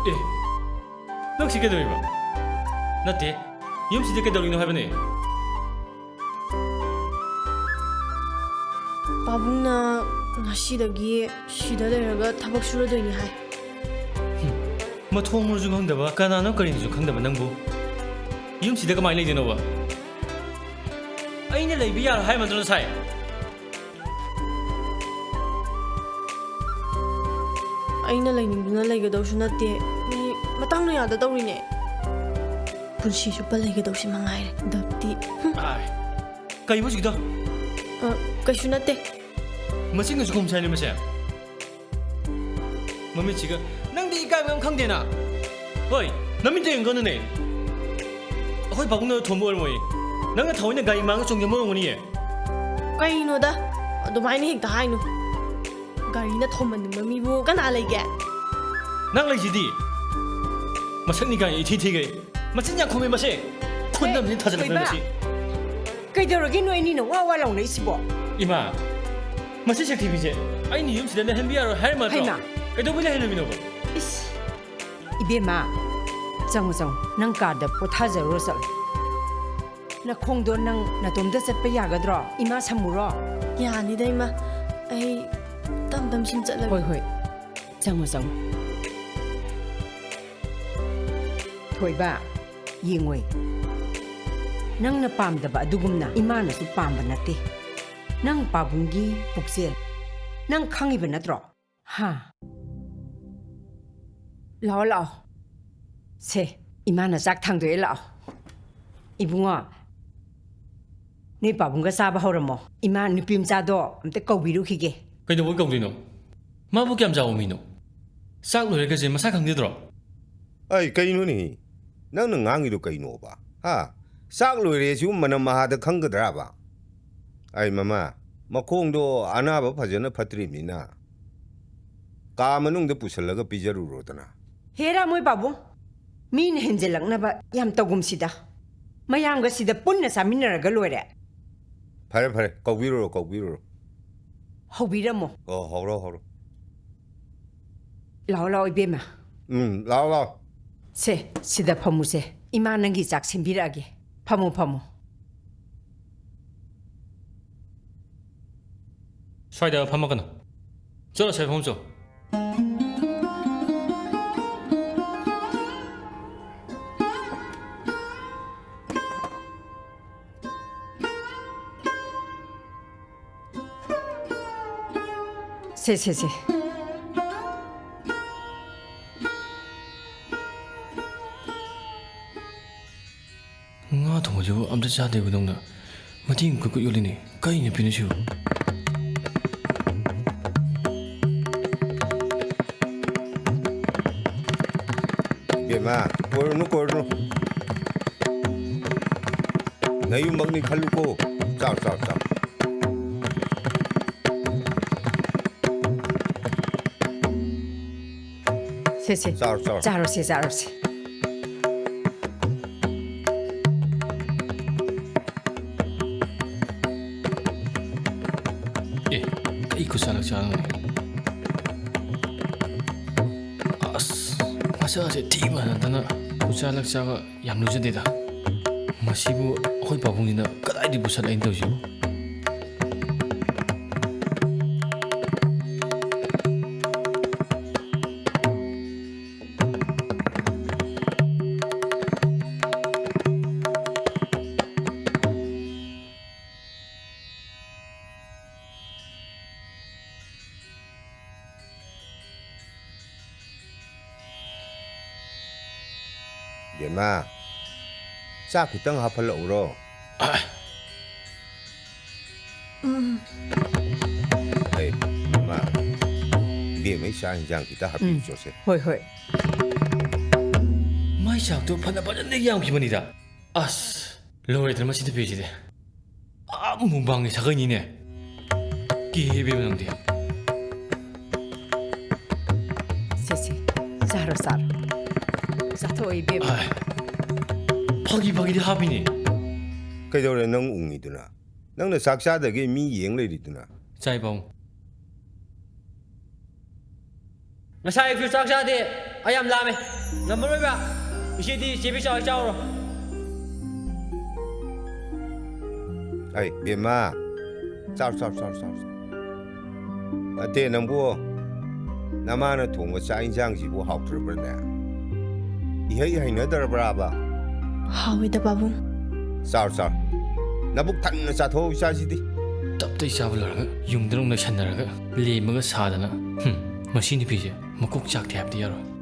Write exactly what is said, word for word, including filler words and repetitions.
ꯑꯦ, ꯅꯪ ꯁꯤ ꯀꯩꯗꯧꯔꯤꯕ? ꯅꯠꯇꯦ, ꯌꯨꯝꯁꯤꯗ ꯀꯩꯗꯧꯔꯤꯅꯣ ꯍꯥꯏꯕꯅꯦ? ꯄꯥꯕꯨꯡꯅ ꯉꯁꯤꯗꯒꯤ ꯁꯤꯗ ꯂꯩꯔꯒ ꯊꯕꯛ ꯁꯨꯔꯗꯣꯏꯅꯤ ꯍꯥꯏ꯫ ꯍꯨꯝ, ꯃꯊꯣꯡ ꯃꯔꯝꯁꯨ ꯈꯪꯗꯕ, ꯀꯅꯥꯅꯣ ꯀꯔꯤꯅꯣꯁꯨ ꯈꯪꯗꯕ ꯅꯪꯕꯨ ꯌꯨꯝꯁꯤꯗ ꯀꯃꯥꯏꯅ ꯂꯩꯗꯣꯏꯅꯣꯕ? ꯑꯩꯅ ꯂꯩꯕ ꯌꯥꯔꯣꯏ ꯍꯥꯏ ꯅꯠꯇ꯭ꯔꯣ ꯉꯁꯥꯏ? ꯑꯩꯅ ꯂꯩꯅꯤꯡꯗꯨꯅ ꯂꯩꯒꯗꯧꯁꯨ ꯅꯠꯇꯦ꯫ ꯃꯤ ꯃꯇꯥꯡꯅ ꯌꯥꯗ ꯇꯧꯔꯤꯅꯦ꯫ ꯄꯨꯟꯁꯤ ꯆꯨꯞꯄ ꯂꯩꯒꯗꯧꯁꯤ ꯃꯉꯥꯏꯔꯦ꯫ ꯗꯞꯇꯤ꯫ ꯍꯨꯝ꯫ ꯑꯥꯏ꯫ ꯀꯩꯕꯨ ꯍꯧꯖꯤꯛꯀꯤꯗꯣ? ꯑ, ꯀꯩꯁꯨ ꯅꯠꯇꯦ꯫ ꯃꯆꯤꯟꯒꯁꯨ ꯈꯨꯝꯁꯦ ꯍꯥꯏꯅꯤ ꯃꯁꯦ꯫ ꯃꯃꯤꯠꯁꯤꯒ, ꯅꯪꯗꯤ ꯏꯀꯥꯏꯕ ꯑꯃ ꯈꯪꯗꯦꯅ꯫ ꯍꯣꯏ, ꯅꯃꯤꯠꯇ ꯌꯦꯡꯒꯅꯨꯅꯦ꯫ ꯑꯩꯈꯣꯏ ꯄꯥꯕꯨꯡꯅ ꯊꯣꯝꯕ ꯑꯣꯏꯔꯝꯃꯣꯏ꯫ ꯅꯪꯅ ꯊꯑꯣꯏꯅ ꯒꯥꯔꯤ ꯃꯥꯡꯒ ꯆꯣꯡꯖꯟꯕ ꯑꯣꯏꯔꯝꯒꯅꯤꯌꯦ꯫ ꯀꯩꯅꯣꯗ, ꯑꯗꯨꯃꯥꯏꯅ ꯍꯦꯛꯇ ꯍꯥꯏꯅꯨ꯫ ꯒꯥꯔꯤꯅ ꯊꯣꯝꯍꯟꯅꯤꯡꯕ ꯃꯤꯕꯨ ꯀꯅꯥ ꯂꯩꯒꯦ? ꯅꯪ ꯂꯩꯁꯤꯗꯤ꯫ ꯃꯁꯛꯅꯤ ꯀꯥꯏꯅ ꯏꯊꯤ ꯊꯤꯒꯩ꯫ ꯃꯆꯤꯟ ꯌꯥꯝ ꯈꯨꯝꯃꯦ ꯃꯁꯦ꯫ ꯈꯨꯟꯗ ꯑꯃꯗꯤ ꯊꯥꯖꯤꯜꯂꯛꯄꯅꯦ ꯊꯣꯏꯕ꯫ ꯃꯁꯤ꯫ ꯀꯩꯗꯧꯔꯒꯦ ꯅꯣꯏ ꯑꯅꯤꯅ ꯋꯥ ꯋꯥ ꯂꯥꯎꯅꯩꯁꯤꯕꯣ? ꯏꯃꯥ, ꯃꯁꯤ ꯁꯛꯊꯤꯕꯤꯁꯦ ꯑꯩꯅ ꯌꯨꯝꯁꯤꯗ ꯂꯩꯍꯟꯕ ꯌꯥꯔꯣꯏ ꯍꯥꯏꯔꯝꯕ ꯅꯠꯇ꯭ꯔꯣ? ꯍꯩꯃꯥ꯫ ꯀꯩꯗꯧꯕꯩ ꯂꯩꯍꯜꯂꯝꯃꯤꯅꯣꯕ? ꯏꯁ, ꯏꯕꯦꯝꯃ, ꯆꯪꯉꯣ, ꯆꯪꯉꯣ, ꯅꯪ ꯀꯥꯗ ꯄꯣꯊꯥꯖꯔꯨꯔꯣ ꯆꯠꯂꯣ꯫ ꯅꯈꯣꯡꯗꯣ ꯅꯪ ꯅꯇꯣꯝꯇ ꯆꯠꯄ ꯌꯥꯒꯗ꯭ꯔꯣ? ꯏꯃꯥ ꯁꯝꯃꯨꯔꯣ? ꯌꯥꯅꯤꯗ ꯏꯃꯥ, ꯑꯩ ꯇꯝ ꯇꯝ ꯁꯨꯝ ꯆꯠꯂꯒꯦ꯫ ꯍꯣꯏ, ꯍꯣꯏ, ꯆꯪꯉꯣ, ꯆꯪꯉꯣ꯫ ꯊꯣꯏꯕ, ꯌꯦꯡꯉꯣꯏ, ꯅꯪꯅ ꯄꯥꯝꯗꯕ ꯑꯗꯨꯒꯨꯝꯅ ꯏꯃꯥꯅꯁꯨ ꯄꯥꯝꯕ ꯅꯠꯇꯦ꯫ ꯅꯪ ꯄꯥꯕꯨꯡꯒꯤ ꯄꯨꯛꯆꯦꯜ ꯅꯪ ꯈꯪꯉꯤꯕ ꯅꯠꯇ꯭ꯔꯣ? ꯍꯥ? ꯂꯥꯛꯑꯣ, ꯂꯥꯛꯑꯣ꯫ ꯁꯦ, ꯏꯃꯥꯅ ꯆꯥꯛ ꯊꯥꯡꯗꯣꯛꯑꯦ, ꯂꯥꯛꯑꯣ꯫ ꯏꯕꯨꯡꯉꯣ, ꯅꯣꯏ ꯄꯥꯕꯨꯡꯒ ꯆꯥꯕ ꯍꯧꯔꯝꯃꯣ꯫ ꯏꯃꯥ ꯅꯨꯄꯤ ꯃꯆꯥꯗꯣ ꯑꯝꯇ ꯀꯧꯕꯤꯔꯨꯈꯤꯒꯦ꯫ ꯀꯩꯗꯧꯕꯩ ꯀꯧꯗꯣꯏꯅꯣ? ꯃꯥꯕꯨ ꯀꯌꯥꯝ ꯆꯥꯎꯕ ꯃꯤꯅꯣ? ꯆꯥꯛ ꯂꯣꯏꯔꯦꯒꯁꯦ ꯃꯁꯥ ꯈꯪꯖꯗ꯭ꯔꯣ? ꯑꯩ, ꯀꯩꯅꯣꯅꯦ? ꯅꯪꯅ ꯉꯥꯡꯉꯤꯗꯣ ꯀꯩꯅꯣꯕ? ꯍꯥ? ꯆꯥꯛ ꯂꯣꯏꯔꯦꯁꯨ ꯃꯅꯝ ꯃꯍꯥꯗ ꯈꯪꯒꯗ꯭ꯔꯥꯕ? ꯑꯩ, ꯃꯃꯥ, ꯃꯈꯣꯡꯗꯣ ꯑꯅꯥꯕ ꯐꯖꯅ ꯐꯠꯇ꯭ꯔꯤꯕꯅꯤꯅ ꯀꯥ ꯃꯅꯨꯡꯗ ꯄꯨꯁꯜꯂꯒ ꯄꯤꯖꯔꯨꯔꯣꯗꯅ꯫ ꯍꯦꯔꯥ, ꯃꯣꯏ ꯄꯥꯕꯨꯡ, ꯃꯤꯅ ꯍꯦꯟꯖꯜꯂꯛꯅꯕ ꯌꯥꯝ ꯇꯧꯒꯨꯝꯁꯤꯗ꯫ ꯃꯌꯥꯝꯒ ꯁꯤꯗ ꯄꯨꯟꯅ ꯆꯥꯃꯤꯟꯅꯔꯒ ꯂꯣꯏꯔꯦ꯫ ꯐꯔꯦ, ꯐꯔꯦ, ꯀꯧꯕꯤꯔꯨꯔꯣ, ꯀꯧꯕꯤꯔꯨꯔꯣ꯫ ꯍꯧꯕꯤꯔꯝꯃꯣ꯫ ꯑꯣ, ꯍꯧꯔꯣ, ꯍꯧꯔꯣ꯫ ꯂꯥꯛꯑꯣ, ꯂꯥꯛꯑꯣ, ꯏꯕꯦꯝꯃ꯫ ꯎꯝ, ꯂꯥꯛꯑꯣ, ꯂꯥꯛꯑꯣ꯫ ꯁꯦ, ꯁꯤꯗ ꯐꯝꯃꯨꯁꯦ꯫ ꯏꯃꯥ ꯅꯪꯒꯤ ꯆꯥꯛ ꯁꯦꯝꯕꯤꯔꯛꯑꯒꯦ꯫ ꯐꯝꯃꯨ, ꯐꯝꯃꯨ꯫ ꯁ꯭ꯋꯥꯏꯗ ꯐꯝꯃꯛꯀꯅꯨ꯫ ꯆꯠꯂꯣ, ꯁ꯭ꯋꯥꯏꯗ ꯐꯝꯃꯨ ꯆꯣ꯫ ꯁꯦ, ꯁꯦ, ꯁꯦ꯫ ꯉꯥ ꯊꯣꯡꯕꯁꯤꯕꯨ ꯑꯝꯇ ꯆꯥꯗꯦꯕ ꯅꯪꯅ꯫ ꯃꯇꯦꯡ ꯀꯨꯠ ꯀꯨꯠ ꯌꯣꯜꯂꯤꯅꯦ꯫ ꯀꯩ ꯅꯨꯄꯤꯅꯣ ꯁꯤꯕꯨ? ꯏꯕꯦꯝꯃ, ꯀꯣꯏꯔꯨꯅꯨ, ꯀꯣꯏꯔꯨꯅꯨ꯫ ꯅꯌꯨꯝꯃꯛꯅꯤ ꯈꯜꯂꯨꯀꯣ꯫ ꯆꯥꯎ, ꯆꯥꯎ, ꯆꯥꯎ꯫ ꯁꯦ, ꯁꯦ꯫ ꯆꯥꯔꯣ, ꯆꯥꯔꯣ꯫ ꯆꯥꯔꯣꯁꯦ, ꯆꯥꯔꯣꯁꯦ꯫ ꯑꯦ, ꯀꯩ ꯈꯨꯠꯆꯥ ꯂꯛꯆꯥꯅꯣꯅꯦ? ꯑꯁ, ꯃꯁꯛꯁꯦ ꯊꯤ ꯃꯥꯟꯅꯗꯅ ꯈꯨꯠꯆꯥ ꯂꯛꯆꯥꯒ ꯌꯥꯝ ꯂꯨꯖꯗꯦꯗ꯫ ꯃꯁꯤꯕꯨ ꯑꯩꯈꯣꯏ ꯄꯥꯕꯨꯡꯁꯤꯅ ꯀꯗꯥꯏꯗꯒꯤ ꯄꯨꯁꯜꯂꯛꯏꯅꯣ ꯇꯧꯔꯤꯁꯤꯕꯨ? ꯕꯦꯝꯃ, ꯆꯥꯛ ꯈꯤꯇꯪ ꯍꯥꯞꯍꯜꯂꯛꯎꯔꯣ? ꯎꯝ꯫ ꯑꯩ, ꯕꯦꯝꯃ, ꯏꯕꯦꯝꯃꯩ ꯆꯥꯛ ꯏꯟꯖꯥꯡ ꯈꯤꯇ ꯎꯝ꯫ ꯍꯥꯞꯄꯤꯆꯣꯁꯦ꯫ ꯍꯣꯏ, ꯍꯣꯏ꯫ ꯃꯥꯏ ꯆꯥꯛꯇꯣ ꯐꯅ ꯐꯖꯅ ꯌꯥꯝꯈꯤꯕꯅꯤꯗ꯫ ꯑꯁ, ꯂꯣꯏꯔꯦꯗꯅ ꯃꯁꯤ ꯅꯨꯄꯤꯁꯤꯗꯤ꯫ ꯑꯥ, ꯃꯨꯛꯕꯥꯡꯒꯤ ꯁꯥꯒꯩꯅꯤꯅꯦ꯫ ꯀꯤꯍꯦ ꯏꯕꯦꯝꯃ ꯅꯪꯗꯤ꯫ ꯁꯦ, ꯁꯦ, ꯆꯥꯔꯣ, ꯆꯥꯔꯣ꯫ ꯆꯥꯊꯣꯛꯑꯣ ꯏꯕꯦꯝꯃ꯫ ꯑꯥꯏ, ꯐꯥꯒꯤ ꯐꯥꯒꯤꯗꯤ ꯍꯥꯞꯄꯤꯅꯦ꯫ ꯀꯩꯗꯧꯔꯦ ꯅꯪ ꯎꯪꯉꯤꯗꯨꯅ? ꯅꯪꯅ ꯆꯥꯛ ꯆꯥꯗꯒꯩ ꯃꯤ ꯌꯦꯡ ꯂꯩꯔꯤꯗꯨꯅ? ꯆꯥꯏ ꯄꯥꯕꯨꯡ꯫ ꯉꯁꯥꯏ ꯑꯌꯨꯛꯁꯨ ꯆꯥꯛ ꯆꯥꯗꯦ꯫ ꯑꯩ ꯌꯥꯝ ꯂꯥꯝꯃꯦ꯫ ꯉꯝꯃꯔꯣꯏꯕ꯫ ꯏꯆꯦꯗꯤ ꯆꯦꯕꯤ ꯆꯥꯎ ꯆꯥꯎꯔꯣ꯫ ꯑꯩ ꯕꯦꯝꯃ, ꯆꯥꯎ, ꯆꯥꯎ, ꯆꯥꯎ, ꯆꯥꯎ, ꯆꯥꯎ꯫ ꯅꯠꯇꯦ ꯅꯪꯕꯨ, ꯅꯃꯥꯅ ꯊꯣꯡꯕ ꯆꯥꯛ ꯏꯟꯁꯥꯡꯁꯤꯕꯨ ꯍꯥꯎꯇ꯭ꯔꯕ꯭ꯔꯅꯦ? ꯏꯍꯩ ꯍꯩꯅꯗ꯭ꯔꯕ꯭ꯔꯥꯕ? ꯍꯥꯎꯋꯤꯗ ꯄꯥꯕꯨꯡ꯫ ꯆꯥꯎ, ꯆꯥꯎ꯫ ꯅꯕꯨꯛ ꯊꯟꯅ ꯆꯥꯊꯣꯛꯎ ꯏꯆꯥꯁꯤꯗꯤ꯫ ꯇꯞꯇꯩ ꯆꯥꯕ ꯂꯣꯏꯔꯒ ꯌꯨꯝꯗ ꯑꯃꯨꯛ ꯅꯩꯁꯟꯅꯔꯒ ꯂꯦꯝꯃꯒ ꯁꯥꯗꯅ꯫ ꯍꯨꯝ, ꯃꯁꯤ ꯅꯨꯄꯤꯁꯦ ꯃꯀꯣꯛ ꯆꯥꯛꯇꯦ ꯍꯥꯏꯕꯗꯤ ꯌꯥꯔꯣꯏ꯫